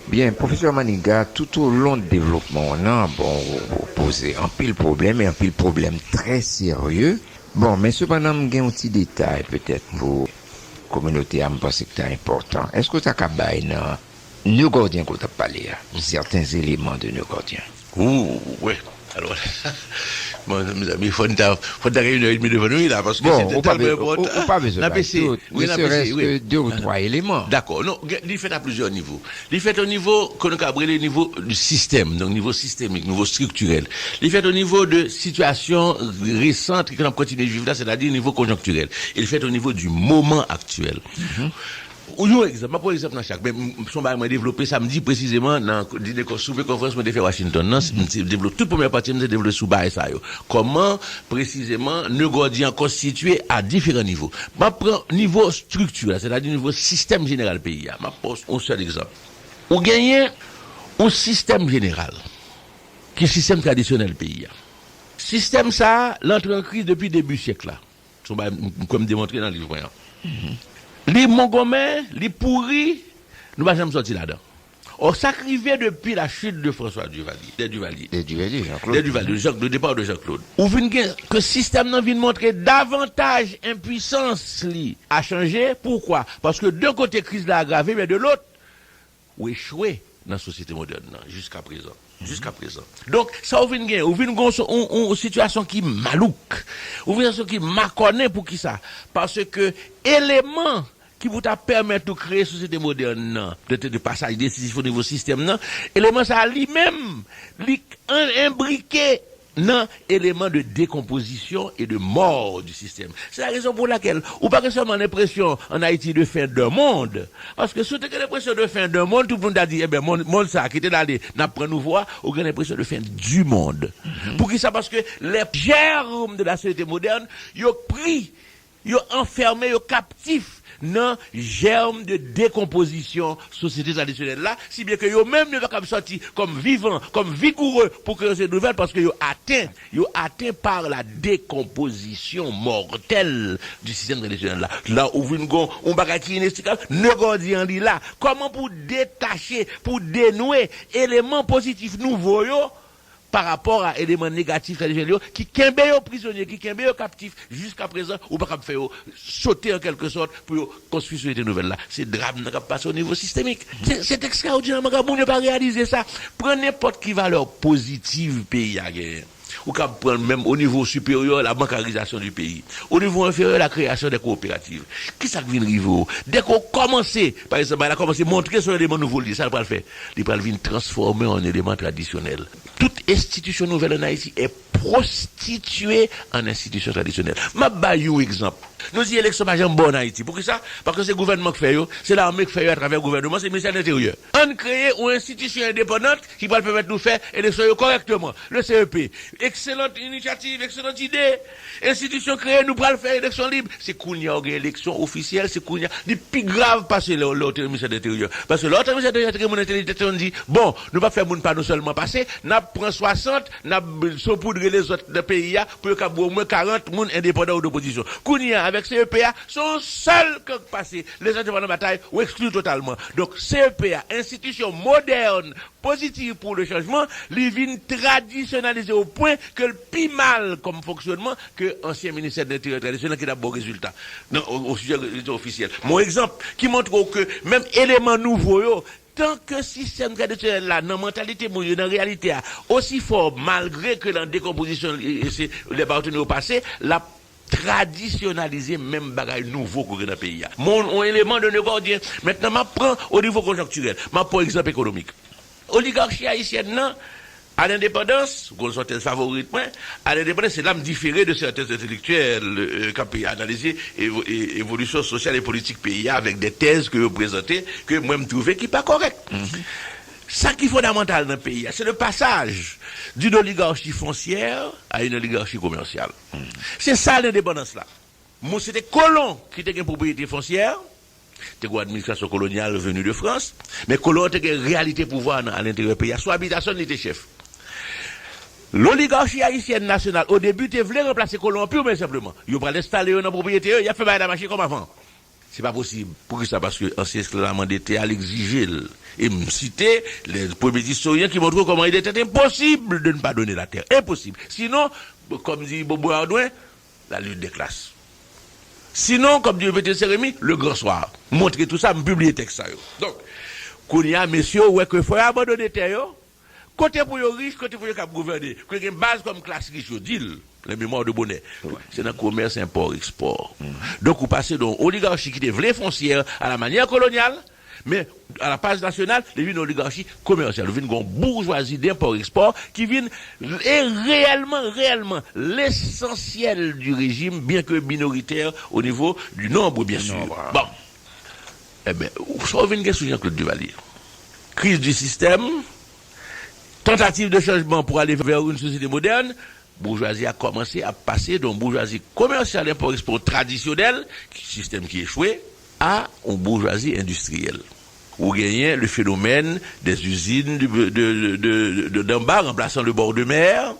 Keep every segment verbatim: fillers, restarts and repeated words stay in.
Byen, Pwofesè Maniga, toutolon devlopman w nan, bon, ou, ou poze anpil pwoblèm, e anpil pwoblèm trè serye. Bon, men sepandan, m gen yon ti detay petèt pou kominote a, m panse ki ta enpòtan. Èske w ta ka bay nan Ne Gordien ke w t ap pale a, sèten eleman de Ne Gordien? Ou, wi. Alò, bon, mezanmi, fò n ta, fò n ta gen inè edmi devan nou la, paske se tèlman enpòtan. Bon, ou pa bezwen bay tout, ne serait-ce que deux ou trois éléments. Dakò. Non, li fèt a plizyè nivo. Li fèt o nivo ke nou ka rele nivo di sistèm, donk nivo sistemik, nivo striktirèl. Li fèt o nivo de sitiyasyon resan ke n ap kontinye viv la, sètadi nivo konjonktirèl. E li fèt o nivo di moman aktyèl. Ou yon egzanp, m ap pran egzanp nan chak, men m, m, se yon bagay mwen devlope samdi presizeman nan dine kon soupe konferans mwen te fè Washington nan, m te devlope tout premyè pati, m te devlope sou bagay sa yo. Kòman presizeman Ne Gordien an konstitye a diferan nivo. M ap pran nivo estrikti la, sètadi nivo sistèm jeneral peyi a. M ap pran yon sèl egzanp. Ou genyen yon sistèm jeneral, ki sistèm tradisyonèl peyi a. Sistèm sa a, l antre an kriz depi debi syèk la. Se yon bagay m, m kwè m demontre nan liv mwen an. Li mongonmen, li pouri, nou pa janm sòti ladan. Or, sa k rive depi la chute de François Duvalier, de Duvalier, De Duvalier, Jean-Claude. De Duvalier, Jean, le départ de Jean-Claude. Ou vin gen ke sistèm nan vin montre davantaj enpwisans li a chanje. Poukwa? Paske de kote kriz la agrave, men de lòt, ou echwe nan sosyete modèn nan, jiska prezan. Jiska prezan. Donk, sa ou vin gen, ou vin gen yon, yon, yon sitiyasyon ki malouk. Ou vin gen yon sitiyasyon ki makònen. Poukisa? Paske eleman ki pou ta pèmèt ou kreye sosyete modèn nan, de, de, de pasaj desizif o nivo sistèm nan, eleman sa a li menm, li en, enbrike nan eleman de dekonpozisyon e de mò di sistèm. Se la rezon pou lakèl ou pa gen sèlman lenpresyon ann Ayiti de fen dè mond, paske si w te gen lenpresyon de fen dè mond, tout moun ta di, enben, mond, mond sa a, kite l ale, n ap pran nouvo a, ou gen lenpresyon de fen di mond. Poukisa? Paske les germes de la société moderne, yo pri, yo anfèmen, yo kaptif nan jèm de dekonpozisyon sosyete tradisyonèl la, si byen ke yo menm, yo pa kab sòti kòm vivan, kòm vigoure pou kreye yon sosyete nouvèl, paske yo aten, yo aten par la décomposition mortelle du système traditionnel la. La, ou vin gon yon bagay ki ineksplikab, Ne Gordien an li la. Kòman pou detache, pou denwe eleman pozitif nouvo yo, pa rapò a eleman negatif tradisyonèl yo ki kenbe yo prizonye, ki kenbe yo kaptif jiska prezan, ou pa kab fè yo sote an kèlke sòt pou yo konstwi sosyete nouvèl la. Se dram nan k ap pase o nivo sistemik. Se, se ekstraòdinè, moun yo pa reyalize sa. Pran nenpòt ki valè pozitiv peyi a genyen. Ou kab pran l menm o nivo siperyè, la bankarizasyon di peyi. O nivo enferyè, la kreyasyon de kooperativ. Kisa k vin rive w? Dèke w kòmanse, pa egzanp, bagay la kòmanse montre se yon eleman nouvo li ye, sa l pral fè? Li pral vin transfòme w an eleman tradisyonèl. Tout enstitisyon nouvèl ann Ayiti est prostituée en institution traditionnelle. M ap bay yon egzanp. Nou di eleksyon pa janm bon ann Ayiti. Poukisa? Paske se gouvènman k fè yo, se lame k fè yo atravè gouvènman, se ministè de lenteryè. Ann kreye yon enstitisyon endepandant ki pral pèmèt nou fè eleksyon yo kòrèkteman. Le C E P, excellente initiative, excellente idée. Enstitisyon kreye, nou pral fè eleksyon lib. Se kounye a w gen eleksyon ofisyèl, se kounye a. Li pi grav pase lè, lè w te nan ministè de lenteryè. Paske lè w te nan ministè de lenteryè, te gen moun entèlijans te konn di, bon, nou p ap fè moun pa nou sèlman pase, n ap pran swasant, n ap sopoudre lezòt nan peyi a pou yo kab omwen karant moun endepandan ou de pozisyon. Kounye a, avèk C E P a, se yon sèl kan k pase. Lezòt yo pa nan batay, ou ekskli totalman. Donk, C E P a, enstitisyon modèn, pozitif pou le chanjman, li vin tradisyonalize o pwen ke l pi mal kòm fonksyònman ke ansyen ministè de lenteryè tradisyonèl ki t ap ba w rezilta nan o, o sijè rezilta ofisyèl. Mon egzanp ki montre w ke menm eleman nouvo yo, tan ke sistèm tradisyonèl la, nan mantalite moun yo, nan reyalite a, osi fò, malgre ke l an dekonpozisyon, e, e se lè Bouterse yo pase, l ap tradisyonalize menm bagay nouvo ke w gen nan peyi a. Mon, yon eleman de Ne Gordien. Mentnan, m ap pran o nivo konjonktirèl. M ap pran egzanp ekonomik. Oligachi ayisyèn nan, a lendepandans, gwo sentèz favorit mwen, a lendepandans, se la m difere de sèten entelektyèl, euh, k ap analize evo-, e-, evolisyon sosyal e politik peyi a avèk de tèz ke yo prezante, ke mwen m twouve ki pa kòrèk. Sa ki fondamantal nan peyi a, se le passage d'une oligarchie foncière à une oligarchie commerciale. Se sa lendepandans la. Moun se te kolon ki te gen pwopriyete fonsyè, te gen administrasyon kolonyal veni de Frans, men kolon an te gen reyalite pouvwa nan, a lenteryè peyi a, sou abitasyon li te chèf. L'oligarchie haïtienne nationale, o debi, te vle ranplase kolon an purman e senpleman. Yo pral enstale yo nan pwopriyete yo, y ap fè bagay la mache kòm avan. Se pa posib. Poukisa? Paske ansyen esklav la mande tè a, li egzije l. E m site les premiers historiens qui montrent comment il était impossible de ne pas donner la terre. Enposib. Sinon, kòm di Bobo Ardouin, la lutte des classes. Sinon, kòm di Pétion Saint-Remy, le grand soir. Montre tou sa, m pibliye tèks sa yo. Donk, kounye a, mesye yo wè ke fò yo abandone tè yo, kote pou yo rich, kote pou yo kab gouvène, pou yo gen baz kòm klas rich yo, di l, le mémoire de Bonnet. Se nan komès, enpò, ekspò. Donk, ou pase de yon oligarchi ki te vle fonsyè à la manière coloniale, men à la base nationale, li vin yon oligarchi komèsyal. Ou vin gen yon boujwazi d'enpò-ekspò ki vin, e reyèlman, reyèlman, l'essentiel du régime, bien que minoritaire au niveau du nombre, bien sûr. Bon. Eben, sa w vin gen sou Jean-Claude Duvalier? Crise du système, tentative de changement pour aller vers une société moderne, boujwazi a kòmanse ap pase de yon boujwazi komèsyal, enpò-ekspò tradisyonèl, sistèm ki echwe, a yon boujwazi endistriyèl. Ou genyen le phénomène des usines de, de, de, de, de, d'en bas remplaçant le bord de mer,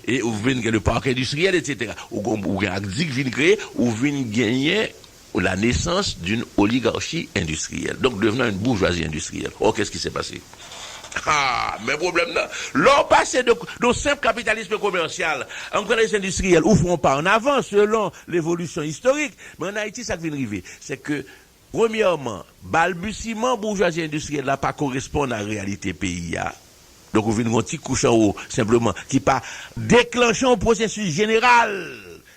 e ou vin gen le parc industriel, et cetera. Ou gen, ou gen Agdi k vin kreye, ou vin genyen la naissance d'une oligarchie industrielle, donc devenant une bourgeoisie industrielle. Or, qu'est-ce qui s'est passé? Ah, men pwoblèm nan. Lè w pase de, de yon senp kapitalism komèsyal a yon kapitalism endistriyèl, ou fè yon pa an avan selon levolisyon istorik. Men ann Ayiti, sa k vin rive, se ke, premyèman, balbisiman boujwazi endistriyèl la pa koresponn a reyalite peyi a. Donk, ou vin gen yon ti kouch anwo, senpleman, ki pa deklanche yon pwosesis jeneral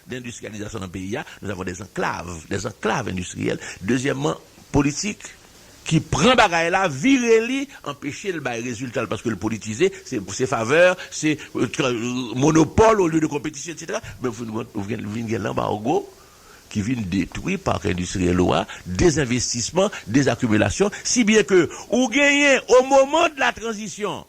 dendistriyalizasyon nan peyi a. Nous avons des enclaves, des enclaves industrielles. Dezyèmman, politik ki pran bagay la, vire li, anpeche l bay rezilta l paske l politize, se, se favè, se, euh, tra-, monopòl olye de konpetisyon, et cetera. Men ou vin, ou vin, vin gen lanbargo ki vin detwi pak endistriyèl ou a, dezenvestisman, dezakimilasyon, si byen ke ou genyen, au moment de la transition,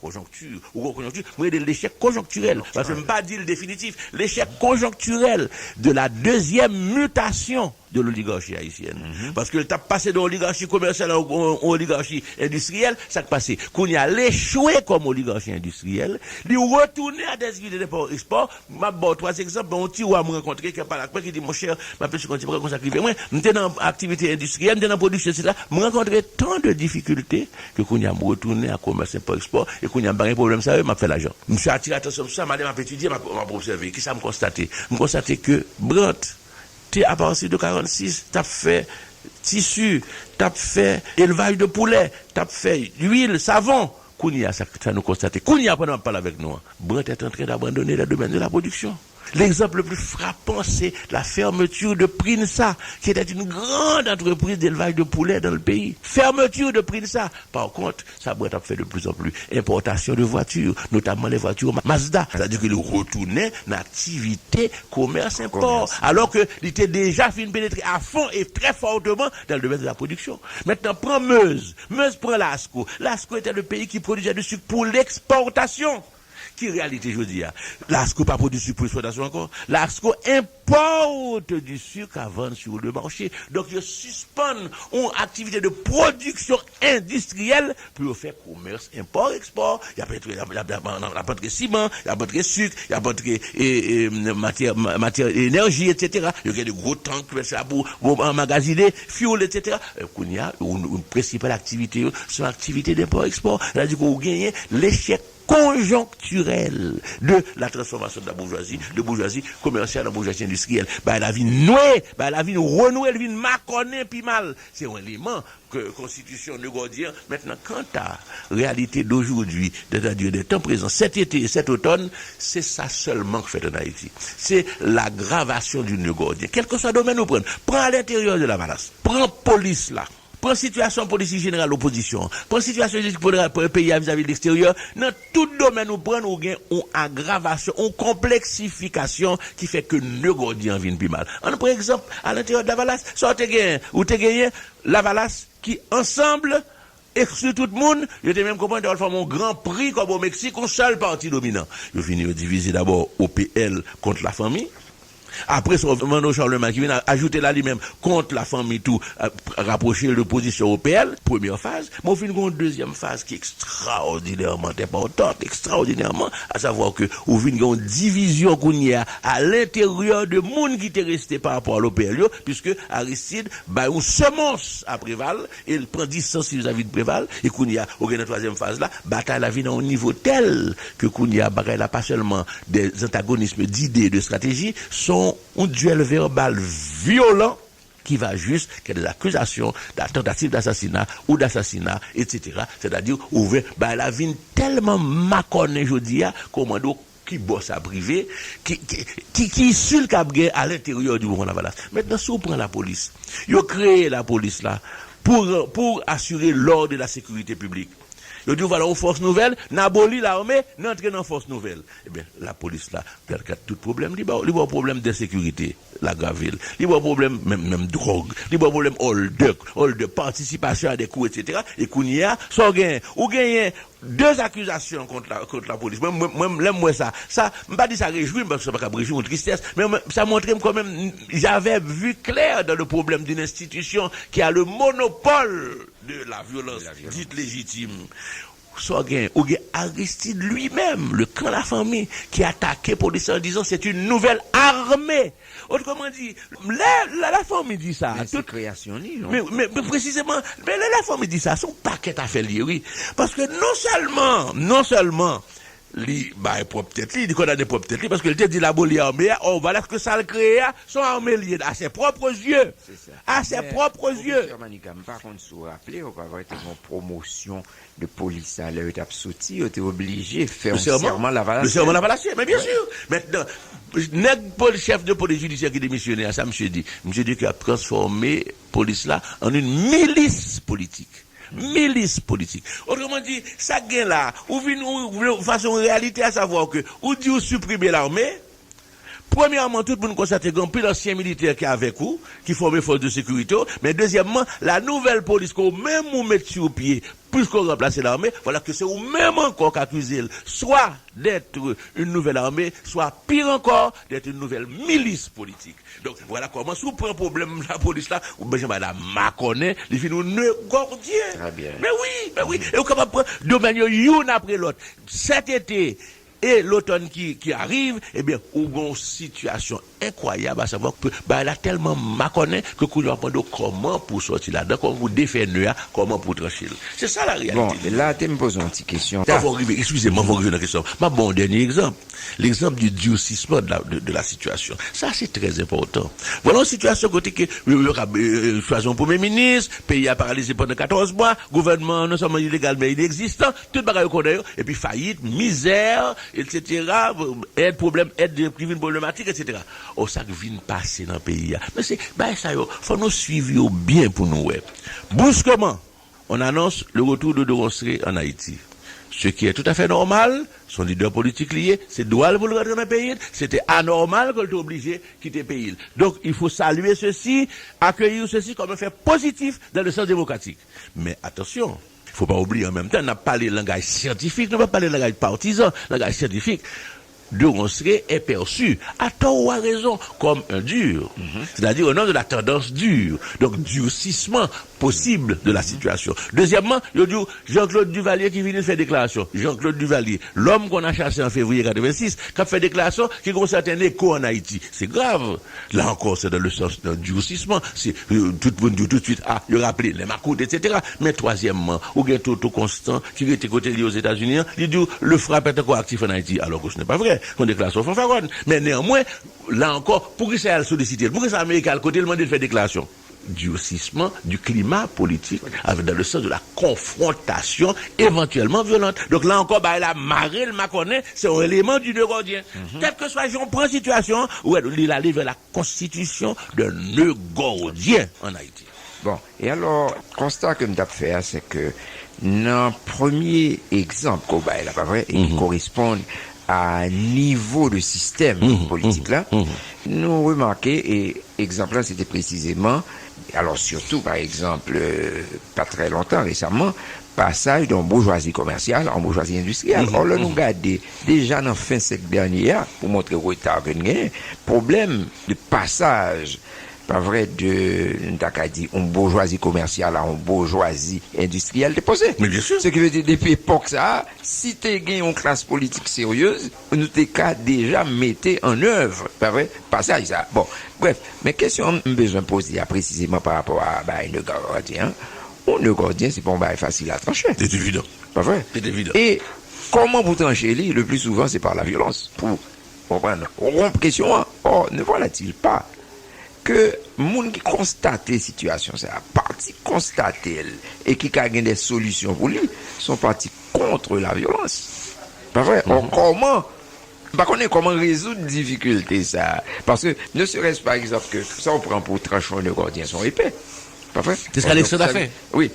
konjonkti, ou gon konjonkti, mwen rele l lechèk konjonktirèl, paske m pa di l definitif, lechèk konjonktirèl de la deuxième mutation de l'oligarchie haïtienne. Paske l t ap pase de yon oligarchi komèsyal a yon, yon oligarchi endistriyèl, sa k pase? Kounye a, l echwe kòm oligarchi endistriyèl, li retounen a des idées d'import-export. M ap ba w twa egzanp. Yon ti wa m rankontre ki ap pale ak mwen, ki di, monchè, m ap esplike yon ti bagay konsa k rive mwen. M te nan aktivite endistriyèl, m te nan pwodiksyon, et cetera. M rankontre tan de difikilte ke kounye a m retounen a komès enpò ekspò, e kounye a m pa gen pwoblèm sa yo, m ap fè lajan. Misye atire atansyon m sou sa, m ale m ap etidye, m ap, m ap obsève. Kisa m konstate? M konstate ke Brandt te, apati de karannsis, t ap fè tisi, t ap fè elvaj de poulè, t ap fè lwil, savon. Kounye a, sa, sa nou konstate. Kounye a, pandan m ap pale avèk nou an, Brandt est en train d'abandonner le domaine de la production. L'exemple le plus frappant, c'est la fermeture de Prinsa, qui était une grande entreprise d'élevage de poulets dans le pays. Fermeture de Prinsa. Par contre, sa Brandt ap fè de plus en plus. Importation de voitures, notamment les voitures Ma-, Mazda. C'est-à-dire que li retounen nan aktivite komès enpò. Commerce. Alors que li te déjà fin pénétré à fond et très fortement dans le domaine de la production. Maintenant, pran Meuse. Meuse pran Lasco. Lasco était le pays qui produisait du sucre pour l'exportation. Ki reyalite jodi a? Lasco pa pwodui sik pou ekspòtasyon ankò. Lasco importe du sucre à vendre sur le marché. Donk, yo sispann yon aktivite de pwodiksyon endistriyèl pou yo fè komès enpò-ekspò. Y ap antre, y ap, y ap, y ap, y ap antre siman, y ap antre sik, y ap antre, e, e, matyè, ma-, matyè, enèji, et cetera. Yo gen de gwo tank, et cetera, pou, pou anmagazine fuel, et cetera. E, kounye a, yon, yon prensipal aktivite yo, se yon aktivite d'import-export. Sètadi ke ou genyen lechèk konjonktirèl de la transformation de la bourgeoisie, de bourgeoisie commerciale en bourgeoisie industrielle. Bagay la vin nwe, bagay la vin renwe, li vin makònen pi mal. Se yon eleman ke konstitisyon negòdyen an. Maintenant, quant à réalité d'aujourd'hui, c'est-à-dire des temps présents, cet été et cet automne, c'est ça seulement qui fait en Haïti. C'est l'aggravation du negòdyen. Quel que soit domaine ou pran, pran à l'intérieur de Lavalas, pran polis la. Pran sitiyasyon politik jeneral opozisyon an. Pran sitiyasyon politik peyi a vizavi de leksteryè. Nan tout domèn ou pran, ou gen yon agravasyon, yon konpleksifikasyon ki fè ke negòdyen an vin pi mal. Ann pran egzanp, alenteryè Lavalas, sa w te genyen? Ou te genyen Lavalas ki ansanm ekskli tout moun, yo te menm konprann yo t ap fòme yon gran pri kòm o Meksik, yon sèl pati dominan. Yo fini, yo divize dabò O P L kont lafanmi. Apre sa, w mande Charlemagne ki vin a- ajoute la li menm kont la fanmi tou, a- rapwoche l de pozisyon O P L, premyè faz, men w fin gen yon dezyèm faz ki ekstraòdinèman enpòtan, ekstraòdinèman, asavwa ke ou vin gen yon divizyon kounye a, a lenteryè de moun ki te reste pa rapò a l'O P L yo, piske Aristide bay yon semons a Preval, e l pran distans li vizavi de Preval, e kounye a, ou gen nan twazyèm faz la, batay la vin a yon nivo tèl ke kounye a, bagay la pa sèlman de antagonism, dide, de strateji, se yon dyèl vèbal vyolan ki va jusqu'à des accusations de tentative d'assassinat ou d'assassinat, et cetera. Sètadi, ouvè, bagay la vin tèlman makònen jodi a, ke w mande w ki bò sa prive, ki, ki, ki, ki sil k ap gen alenteryè di mouvman Lavalas. Mentnan, si w pran lapolis, yo kreye lapolis la pou, pou asire lòd e la sekirite piblik. Yo di w vwala yon fòs nouvèl, n aboli lame, n antre nan fòs nouvèl. Ebyen, lapolis la, pral gad tout pwoblèm li ba w. Li ba w pwoblèm de sekirite, l agrave l. Li ba w pwoblèm menm, menm dwòg. Li ba w pwoblèm hold up, hold up, participation à des coups, et cetera. E kounye a, sa w genyen? Ou genyen de akizasyon kont la, kont lapolis. Mwen, mwen, mwen, lè m wè sa, sa, m pa di sa rejwi m, paske sa pa ka rejwi m, yon tristès, men mwen, sa montre m kanmenm, j'avais vu clair dans le problème d'une institution qui a le monopole de la violence dite légitime. Sa w gen, ou gen Aristide lui-même, le camp La Famille, qui attaquait polis la en disant c'est une nouvelle armée. Otreman di, lè la, la fanmi di sa, men se tout kreyasyon li, non? Men, men, men presizeman, men lè la fanmi di sa, se yon pakèt afè l ye, wi. Paske non sèlman, non sèlman li bay pwòp tèt li, li kondane pwòp tèt li, paske li te di l aboli ame a, ò, vwala ke sa l kreye a, se yon ame l ye, à ses propres yeux. Se sa. À ses propres yeux. Pwofesè Maniga, m pa konn si w raple w, pa vre, te gen yon pwomosyon de polis la, lè yo t ap soti, yo te oblije fè yon sèman Lavalasyen. Le serment Lavalasyen, men byen si. Mentnan, nèg poli-, chèf de polis jidisyè ki demisyone a, sa misye di? Misye di ke y ap transfòme polis la an yon milis politik. Milis politik. Otreman di, sa k gen la, ou vin, ou, ou, fason yon reyalite, asavwa ke ou di ou siprime lame, premyèman, tout moun konstate gen anpil ansyen militè ki avèk ou, ki fòme fòs de sekirite w, men dezyèmman, la nouvelle police ke w menm ou met sou pye, puiske w ranplase lame, vwala ke se ou menm ankò k akize l, swa d'être une nouvelle armée, soit pire encore, d'être une nouvelle milice politique. Donk, vwala kòman, si w pran pwoblèm lapolis la, ou bezwen bay la makònen, li vin yon ne gòdyen. Trè byen. Men wi, men wi. E ou kapab pran domèn yo youn apre lòt. Sèt ete, e lotòn ki, ki arive, ebyen, ou gen yon sitiyasyon enkwayab, asavwa ke bagay la tèlman makònen ke kounye a w ap mande w kòman pou w sòti ladan, kòman pou w defè ne a, kòman pou w tranche l. Se sa la reyalite. Bon, la, te m poze yon ti kesyon. Anvan w rive, eskize m, anvan w rive nan kesyon, m ap ba w yon dènye egzanp. L'exemple du durcissement de la, de, de la situation. Sa, se trè enpòtan. Vwala yon sitiyasyon kote ke yo, yo ka, euh, chwazi yon premye minis, peyi a paralize pandan katòz mwa, gouvènman an non sèlman ilegal, men inegzistan, tout bagay yo konnen yo, epi fayit, mizè, et cetera, èd, pwoblèm èd ki vin pwoblematik, et cetera. O, sa k vin pase nan peyi a. Men se bagay sa yo, fò nou swiv yo byen pou nou wè. Brusquement, on annonce le retour de Deronceray en Haïti. Ce qui est tout à fait normal, se yon lidè politik li ye, se dwa l pou l rantre nan peyi l, se te anòmal ke l te oblije kite peyi l. Donc, il faut saluer ceci, accueillir ceci comme un fait positif dans le sens démocratique. Men atansyon, fò pa oubliye an menm tan, n ap pale langaj syantifik, nou pa pale langaj patizan, langaj syantifik. Deronceray est perçu, à tort ou à raison, comme un dur, c'est-à-dire un homme de la tendance dure. Donc, durcissement possible de la situation. Dezyèmman, yo di w, Jean-Claude Duvalier ki vini fè deklarasyon. Jean-Claude Duvalier, lòm k on a chase an fevriye katrevensis, k ap fè deklarasyon ki gen yon sèten eko ann Ayiti. Se grav. La encore, c'est dans le sens d'un durcissement. Se, euh, tout moun di w toutswit, a, yo raple, les makout, et cetera. Men twazyèmman, ou gen Toto Constant ki rete kote li Ozetazini an, li di w, le FRAPP est encore actif en Haïti, alors que ce n'est pas vrai. Se yon deklarasyon fanfaron. Men neanmwen, la encore, poukisa y al solisite l? Poukisa Ameriken al kote l mande l fè deklarasyon? Durcissement du climat politique, avec, dans le sens de la confrontation éventuellement violente. Donk, la encore, bagay la mare l makònen, se yon eleman di ne gòdyen. Kèlkeswa jan w pran sitiyasyon an, ou wè, li l ale vè la constitution d'un nœud gordien en Haïti. Bon, e alò, konsta ke m t ap fè a, se ke nan premye egzanp ke w bay la, pa vre, e ki koresponn a nivo de sistèm politik la, nou remake, e egzanp la, se te presizeman, alò, sitou, pa egzanp, euh, pa trè lontan, resaman, pasaj de yon boujwazi komèsyal a yon boujwazi endistriyèl. Or, lè nou gade, deja nan fen syèk dènye a, pou montre reta ke n genyen, pwoblèm de pasaj, pa vre, de, n ta ka di, yon boujwazi komèsyal a yon boujwazi endistriyèl te poze. Men byen si. Se ki vle di, depi epòk sa a, si te gen yon klas politik seryez, nou te ka deja mete an èv, pa vre, pasaj sa a. Bon, brèf, men kesyon m bezwen poze a presizeman pa rapò a bagay Negòdyen an. Yon Negòdyen, se pa yon bagay fasil a tranche. C'est évident. Pa vre? C'est évident. E kòman pou tranche li, le pli souvan, se pa la vyolans. Pou, konprann, wonp kesyon an. Or, ne voilà-t-il pas ke moun ki konstate sitiyasyon sa a, pati konstate l, e ki ka gen de solisyon pou li, se yon pati kont la vyolans. Pa vre? Or, kòman, m pa konnen kòman rezoud difikilte sa a. Paske, ne serait-ce, pa egzanp, ke sa w pran pou tranche yon Negòdyen, se yon epe. Pa vre? Se sa Alexandre a fè. Wi.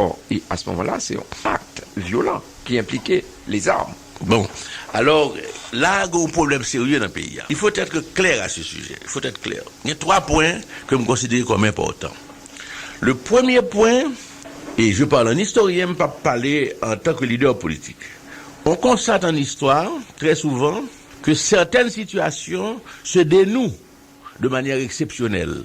Or, e, a ce moment-là, se yon akt vyolan ki enplike lezam. Bon, alò, la, gen yon pwoblèm serye nan peyi a. Il faut être clair à ce sujet. Il faut être clair. Gen twa pwen ke m konsidere kòm enpòtan. Le premier point, et je parle en historien, m p ap pale en tant que leader politique. On constate en histoire, très souvent, que certaines situations se dénouent de manière exceptionnelle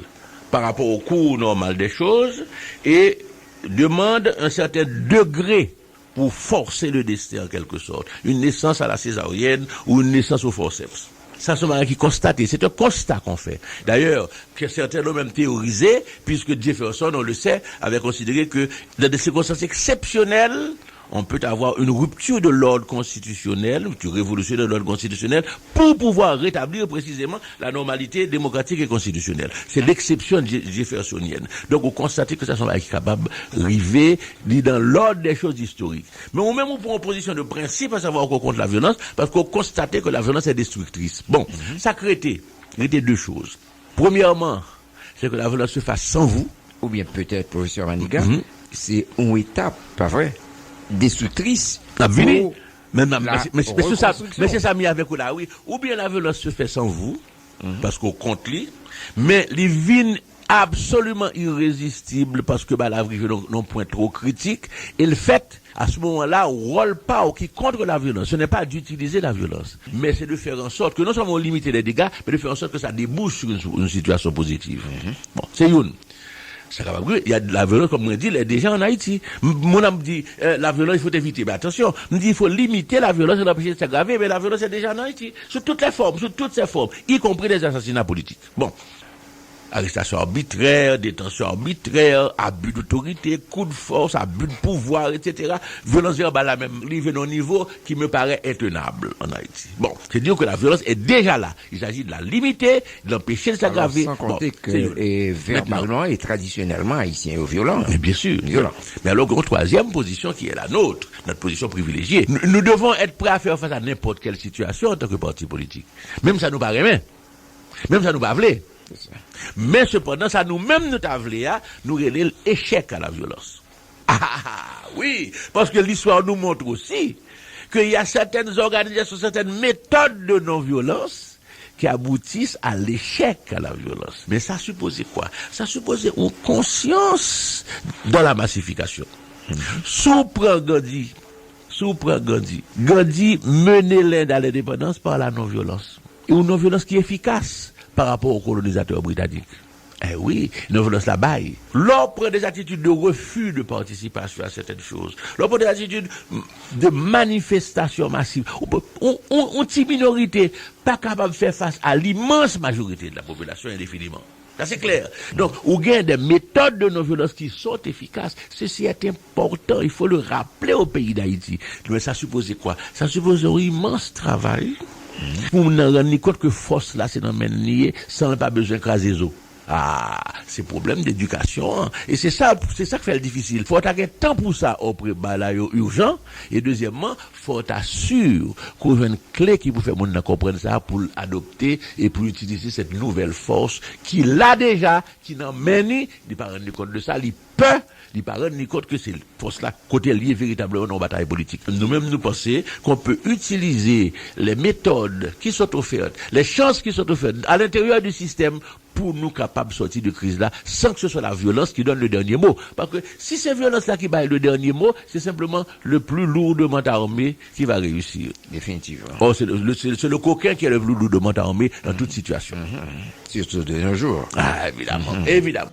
par rapport au cours normal des choses et demandent un certain degré pour forcer le destin en quelque sorte, une naissance à la césarienne ou une naissance au forceps. Sa se yon bagay ki konstate, c'est un constat qu'on fait. D'ailleurs, que certains l'ont même théorisé, puisque Jefferson, on le sait, avait considéré que dans des circonstances exceptionnelles, on peut avoir une rupture de l'ordre constitutionnel, une rupture révolutionnaire de l'ordre constitutionnel, pour pouvoir rétablir précisément la normalité démocratique et constitutionnelle. C'est l'exception jé- jeffersonienne. Donc, vous constatez que ça, c'est un bagay qui est capable de river, ni dans l'ordre des choses historiques. Men ou menm, ou pran yon pozisyon de prensip, a savwa ou kont lavyolans, paske ou konstate ke lavyolans est destructrice. Bon, sa k rete, rete de choz. Premyèman, se ke lavyolans se fè san vou. Oubyen petèt, pwofesè Maniga, se yon etap, pa vre, destriktris. N ap vini. Men, men, men, men, men se sa, men se sa m ye avèk ou la, wi. Oubyen lavyolans se fè san vou, paske ou kont li, men li vin absoliman irezistib paske bagay la rive nan nan pwen twò kritik, e l fèt, à ce moment-là, wòl pa w ki kont lavyolans, ce n'est pas d'utiliser la violence, mais c'est de faire en sorte que non seulement on limite les dégâts, mais de faire en sorte que ça débouche sur une, une situation positive. Bon, se youn. Sa kapab rive. Il y a de la violence, comme on dit, elle est déjà en Haïti. M- Moun ap di, euh, la violence, il faut éviter. Mais attention, m di, il faut limiter la violence et l'empêcher de s'aggraver, mais la violence est déjà en Haïti, sous toutes les formes, sous toutes ses formes, y compris les assassinats politiques. Bon, arestasyon abitrè, detansyon abitrè, abi dotorite, kou de fòs, abi de pouvwa, et cetera. Vyolans vèbal la menm rive nan yon nivo qui me paraît intenable en Haïti. Bon, c'est dire que la violence est déjà là. Il s'agit de la limiter, de l'empêcher de s'aggraver. San konte ke, e, vèbalman e tradisyonèlman, Ayisyen yo vyolan. Mais bien sûr. Vyolan. Mais alors, une troisième position qui est la nôtre, notre position privilégiée. Nous, nous devons être prêts à faire face à n'importe quelle situation en tant que parti politique. Menm sa nou pa renmen. Menm sa nou pa vle. Men sepandan, sa nou menm nou ta vle a, nou rele l échec à la violence. Ah, wi, paske listwa nou montre osi ke y a certaines organisations, certaines méthodes de non-violence qui aboutissent à l'échec à la violence. Men sa sipoze kwa? Sa sipoze yon konsyans dans la massification. Si w pran Gandhi, si w pran Gandhi, Gandhi mennen Lend à l'indépendance par la non-violence. E yon non-violence ki efikas pa rapò o kolonizatè britanik. Eh wi, non-violence la bay. Lè w pran des attitudes de refus de participation à certaines choses, lè w pran des attitudes de manifestation massive, ou pe- ou- ou- yon ti minorite pa kapab fè fas a l'immense majorité de la population indéfiniment. Sa se klè. Donk, ou gen des méthodes de non-violence qui sont efficaces. Ceci est important, il faut le rappeler au pays d'Haïti. Men sa sipoze kwa? Sa sipoze yon imans travay pou moun nan rann li kont ke fòs la se nan men n li ye, san l pa bezwen kraze zo. Ah, se pwoblèm dedikasyon an. E se sa, se sa k fè l difisil. Fò w ta gen tan pou sa, o premye bagay la yo ijan. E dezyèmman, fò w ta si ke w jwenn kle ki pou fè moun nan konprann sa, pou l adopte e pou l itilize cette nouvelle force ki la deja, ki nan men li, li pa rann li kont de sa, li pè, li pa rann li kont ke se fòs la kote l ye veritableman nan yon batay politik. Nou menm, nou panse qu'on peut utiliser les méthodes qui sont offertes, les chances qui sont offertes à l'intérieur du système pour nous capables de sortir de crise là, sans que ce soit la violence qui donne le dernier mot. Parce que si c'est violence là qui baille le dernier mot, c'est simplement le plus lourdement armé qui va réussir. Definitivman. Or, c'est le, le- c'est c'est le coquin qui est le plus lourdement armé dans toute situation. Sitou de nos jours. Ah, évidemment, évidemment.